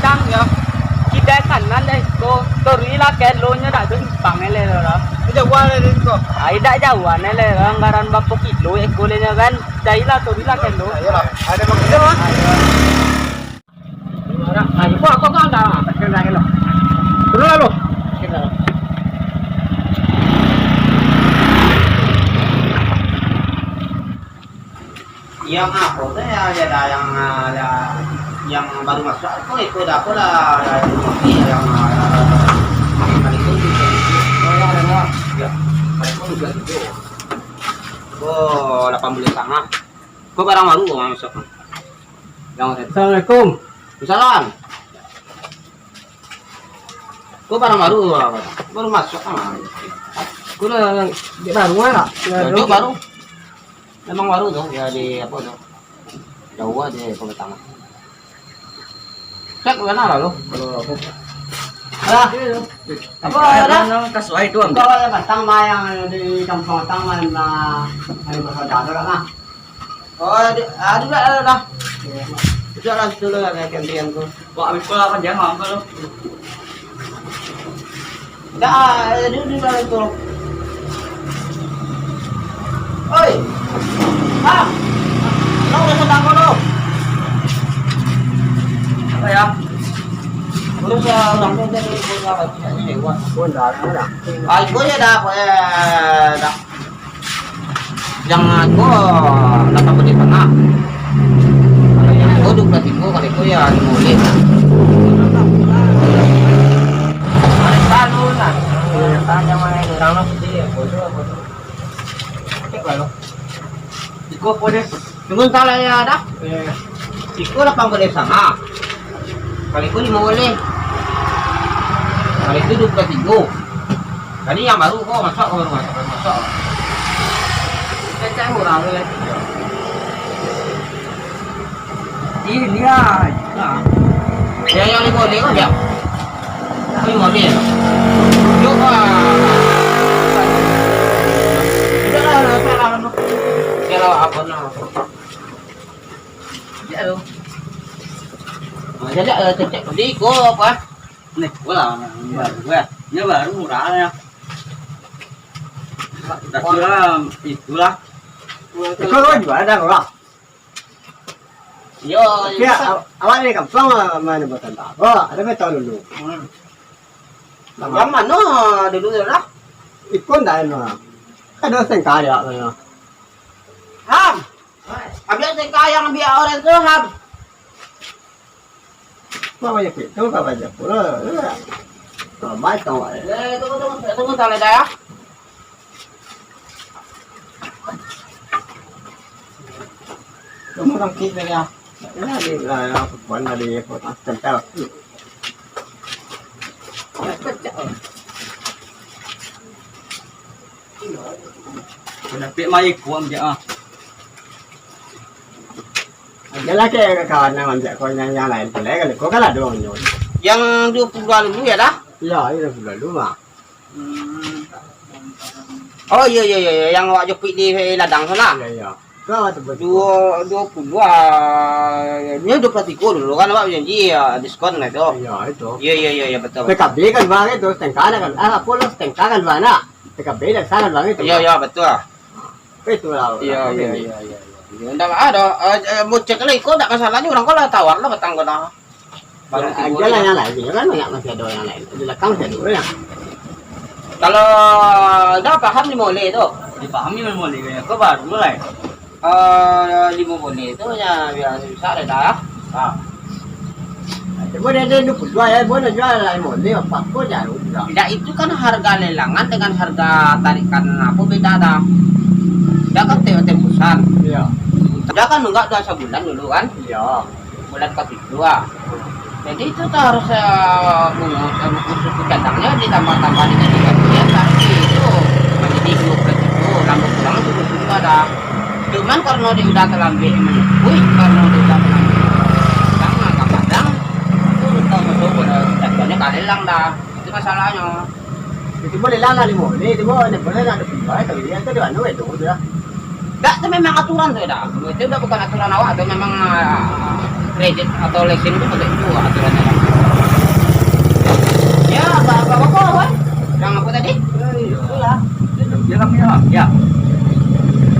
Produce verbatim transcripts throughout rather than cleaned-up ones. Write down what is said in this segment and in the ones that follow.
Cang, yo. Kidai kanan deh ko. Toruih lah kelo nyo, dak ado simpang lai lah. Jauah lah dari ko. Ai, dak jauah lai lah. Anggaran bapo kilo iko lai nyo kan. Jauah lah, toruih lah kelo. Ayo lah. Ada bang kilo, ah. Ayo. Ayo, kok, kok, kok, dah. Kilo, kilo. Turun lah lu. Kilo. Yang apo tu ya, ya dah yang, ah, ya, yang baru masuk tu, itu dah apo lah, ya, yang, ah, ya, makin kali tu, ya, ya, ya, ya, ya, paling pun juga gitu. Oh, lapan belas setengah. Kau barang baru kau masuk. Yang Assalamualaikum. Salam. Kau barang baru, baru masuk ah. Kau dah, dia baru lah. Dia baru. Memang baru tu, ya di apa tu? Jauah di Kota Tangah. Cek mana lah lu? Kalau apa? Alah. Apa dah? Kasuai tu ambil. Kau ada batang mah yang di kampung batang mah, nah, ada bersaudara lah. Oh, di-, ah, duduk lah, dah. Duduk lah situ lah, ada kantin tu. Wah, habis pula apa dia, apa lu? Dah, eh, duduk, duduk lah situ. Oi, Bang. Lo udah sedang kau tu. Apa ya? Urus ya, orang tu tadi, urus apa? Ini, wah. Oh, dah, dah. Ah, itu ya dah, apa ya, dah. Yang ko lapan puluah tangah. Kalau yang ko duo puluah tigo, kalau ko ya limo baleh. Mereka lu lah. Tanya mana orang lo, dia bodoh, bodoh. Cek lah lo. Iko ko deh. Tunggu salah ya dah. Eh, iko lapan baleh setangah. Kalau iko limo baleh. Kalau iko duo puluah tigo. Tadi yang baru ko masuk, ko baru masuk, baru masuk. Kacang murah tu kan. Ih, dia. Nah. Ya, yang limo baleh ko dia. Limo baleh. Yo, ah. Udah lah, udah lah, udah lah. Kalau apa nak? Ya, lo. Nah, jadi, eh, cek di ko apa? Ni, wala, baru, weh. Ini baru murah ya. Dah kira itulah. Iko lo jual dah, lo. Yo, tapi yo. Awak ni kampung ma-, mana buatan tak? Oh, ada betul dulu. Hmm. Yang mana dulu tu lah? Iko ndak eno. Ada sengkah dia, ya. Ham. Ambil sengkah yang ambil orang tu, Ham. Bawa je pintu, bawa je pulo. Lambat kau, eh. Eh, tunggu, tunggu, tunggu, tak ada dah, ya. Tunggu, tunggu, kita ya. Ya, di, ya, ya, kawan dari kota Central. Kau dapik mai kuang je, ah. Ajalah ke kawan nan mancak ko yang, yang lain pulai, kalau ko kan ado nyo. Yang duo puluah dulu ya dah? Iya, iya, duo puluah dulu mah. Hmm. Oh, iya, iya, iya, iya, yang awak jopik di ladang tu lah. Iya, iya. Ko awak tu betul. Duo, duo puluah, ah, nyo duo puluah tigo dulu kan awak janji, ya, diskon lah tu. Iya, itu. Iya, iya, iya, iya, betul, betul. P K B kan bang itu, setengah kan. Ah, apo lo setengah kan bang nak? P K B dah sana bang itu. Iya, iya, betul. Itulah. Iya, iya, iya, iya, iya. Ndak ado, eh, eh, bocek lah iko, ndak masalah nyo, urang ko lah tawar lah batang ko dah. Baru tigo lah. Yang lain, kan banyak masih ado yang lain. Di belakang masih ado yang. Kalau dah paham limo baleh tu. Dipahami limo baleh, ko baru lah. Eh, limo baleh tu nyo biaso bisa lah dah. Ah. Cuma dia ada duo puluah ya, boleh jual lah, boleh apa pun ya, udah. Tidak, itu kan harga lelangan dengan harga tarikan apa beda dah. Dia kan tem-, tembusan. Iya. Dia kan nunggak dah sabulan dulu kan? Iya. Bulan katigo ah. Jadi itu tuh harus, eh, bungus, eh, bungus suku cadangnya ditambah-tambah dengan tiga puluh ya, tapi itu menjadi dua puluh tujuh, lambung pulang itu dua puluh tujuh ada. Cuman karena dia udah terlambat menyebut, karena dia udah terlambat, kadang, kadang, itu udah tahu betul pada jatuhnya kalilang dah. Itu masalahnya. Itu boleh lah, lah, limo. Ini, itu boleh, boleh lah, ada pindah, tapi dia tu di mana, itu, tu lah. Dak, itu memang aturan tu dah. Itu dah bukan aturan awak, itu memang, ah, kredit atau leasing tu macam itu aturannya dah. Yang apa tadi? Itulah. Dia kan punya, ya.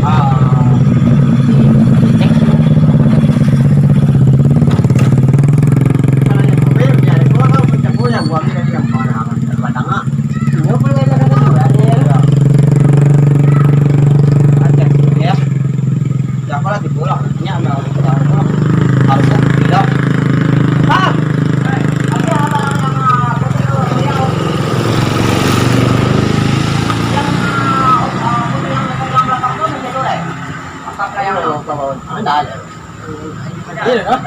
Ah. Kalau yang kopi, ya, itu kan macam yang buat kita yang mana, batang, ah. Dia pun ada kata juga, ya. Ada, ya. Siapa lagi pulang? Ini ada, ada, ada. Harusnya tidak. Bang! Iya, kan?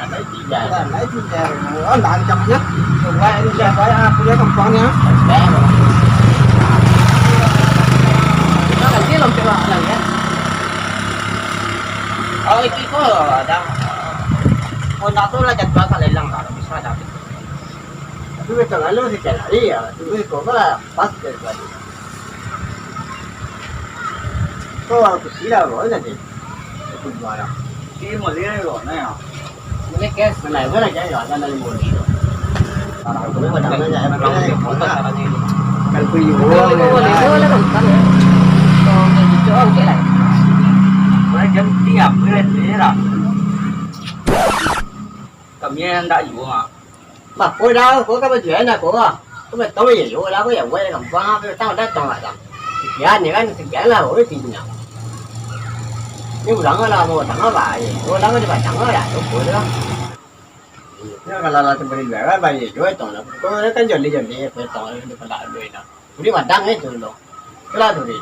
Iya, kan? Oh, lah, macamnya. Coba ini siapa yang punya kempangnya? Nanti lonceng lah, ya. Oh, itu, itu ada. Honda tu lah jadwal tak lelang lah, bisa dah. Tapi betul lalu sikit lari ya, tapi kok lah pas dari tadi. Kok orang kecil lah, bro, nanti. Itu gimana? Ini mau lihat, bro, nah, ya. Ini cash. Mana itu lagi ya, kan dari Bali tu. Kalau boleh, pada mana ya, mana ya, mana. Kalau pergi, boleh, boleh, boleh, boleh, kan, ya. Kalau kayak gitu, oke lah. Boleh jam tiga, boleh, boleh lah. Kami yang tak juga, Mak. Bah, ko dah, ko ka bajual nak ko lah. Ko batang je yo lah, ko ya buat kampuang, ko datang, datang lah, datang. Sekian ni kan, sekian lah, ko tinggal. Ni ulang lah, mau datang apa? Ko ulang di batang lah, tu ko dah. Ya, kalau lah tempat jual kan, bayar jual, tong lah. Ko kan joli-joli, ko tong lah, di padak duit lah. Buli padang eh tu lo. Itulah tu deh.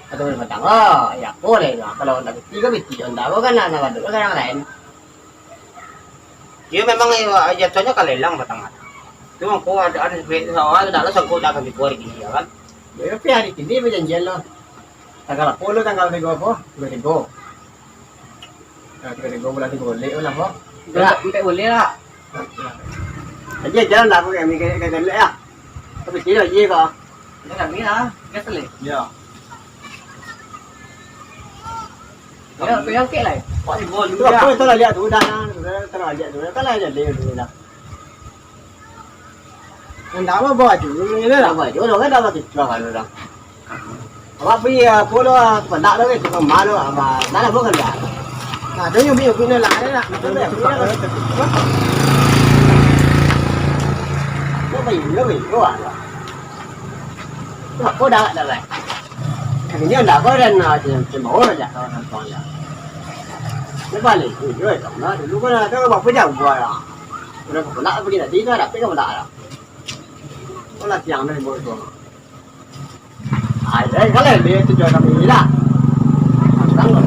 Atau buli padang. Oh, ya, boleh lah. Kalau nak piti ko piti, ndak ko kan nak, nak badut kan yang lain. Iyo memang, eh, jatuhnyo ka lelang batang. Cuma ko ado, ado duit sawah tu dak lah sangko dak ka dikuari dia kan. Yo, tapi hari kini bajanjian lo. Tanggal apo lo, tanggal tigo apo? Tigo tigo. Nah, tigo tigo bulan tigo baleh lah, Bang. Dak, dak baleh lah. Aja jalan lah, aku kami kami kami lah. Tapi tidak aja kau. Dak kami lah, gas leh. Ya. Ya, aku yang kek lah. Pak ibu lu. Tu aku tu lah lihat tu dah. Tu lah lihat tu. Kan lah jadi tu dah. Ndak apo, bawa dulu ni lah. Bawa dulu kan, dah bagi curang kan orang. Awak pi, ah, pulo, ah, pendak tu, eh, tukang malu, ah, ma-, dah lah, bukan dah. Nah, tu nyubi, nyubi ni lah, ni lah. Nyubi, nyubi, nyubi, ah. Nah, ko dah, dah, dah. Ini ndak ko dan, ah, cuma, cuma orang aja, kawan-kawan ya. Ni balik, ni, oi, tak pernah dulu kan, ada apa jauh buat lah. Udah pendak pergi tadi tu, ada apa pendak lah. Ko lah siang dah dibawa tu. Ai, ai, kalau dia tu jual kami lah. Makan lah.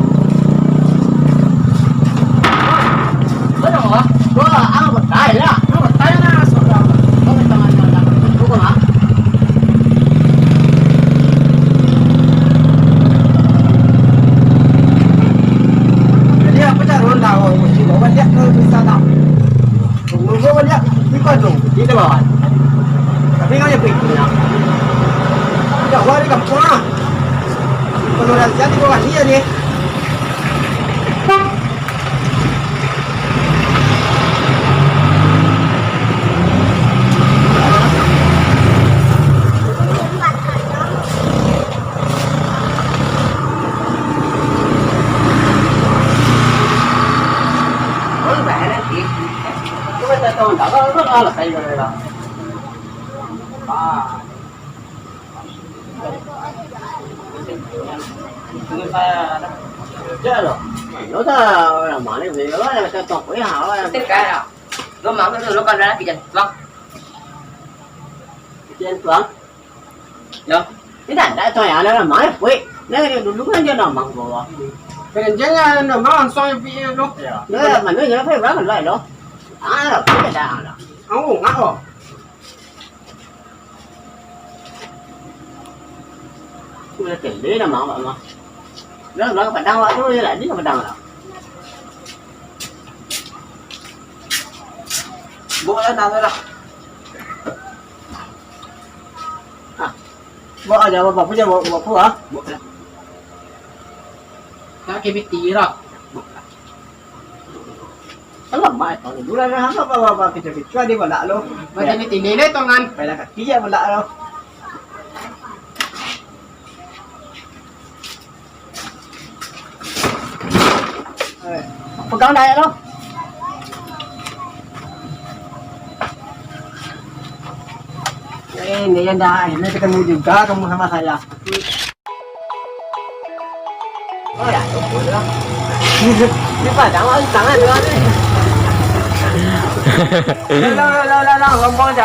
Betul, Bang? Gua, ah, betai lah. Ah, betai lah, sudah. Kau minta makan, makan. Tunggu, ah. Jadi, apa cara ronda, oh, mesti bawa dia ke wisata. Tunggu, bawa dia. Iko tu, di bawah. Tapi kau jangan pergi pulang. Dah, wari kampung ah. Kalau razia di bawah ni ya ni. Yo. Indak, indak, tu yang ada nama, eh, puik. Nah, dari dulu kan dia nama bawah. Kerenjeng ada nama langsung yang pi tu. Ya. Nah, mana je, apa, berapa lah, lo? Ah, apa dah, dah. Aku ngak, oh. Udah tende nama awak mah. Dah, dah, padang awak tu, ya, lah, dia padang lah. Bawa lah, dah, dah. Ah. Bawa aja, bawa apa je, bawa, bawa apa, ah? Bawa lah. Nak ke piti lah. Bawa lah. Alamak, tahu dulu lah, apa, apa, apa, kita bicara di balak lo. Macam ni, tini deh, tongan. Payah kaki ya balak lo. Pegang dayat lo. Eh, ini ya dah, akhirnya ketemu juga kamu sama saya. Oh ya, tunggu dulu. Ini pada awal tangan dua ni. Ulang, ulang, ulang, ulang, ngomong aja.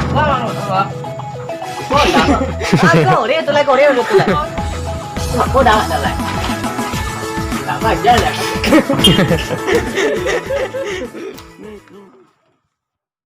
Ulang, ulang, ulang. Oh, dah. Ah, kau dia tu lah, kau dia tu lah. Aku dah, dah lah. Tak ajar lah.